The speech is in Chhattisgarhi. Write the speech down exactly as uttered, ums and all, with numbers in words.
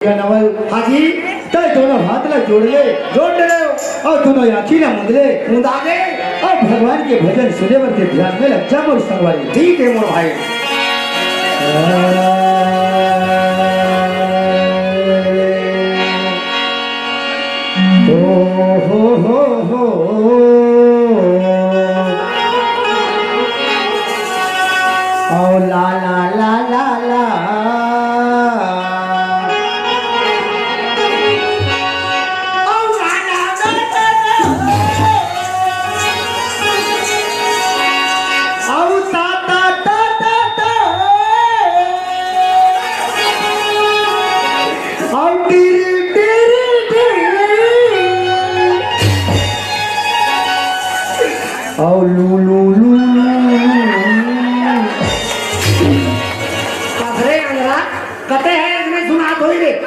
नवल, हाँ जी। तय दोनों हाथ ला जोड़ ले, जोड़ ले, और दोनों आँखी ला मुंद ले, मुंदा दे, और भगवान के भजन सुने बर के ध्यान में लग जा मोर संगवारी। ठीक है मोर भाई।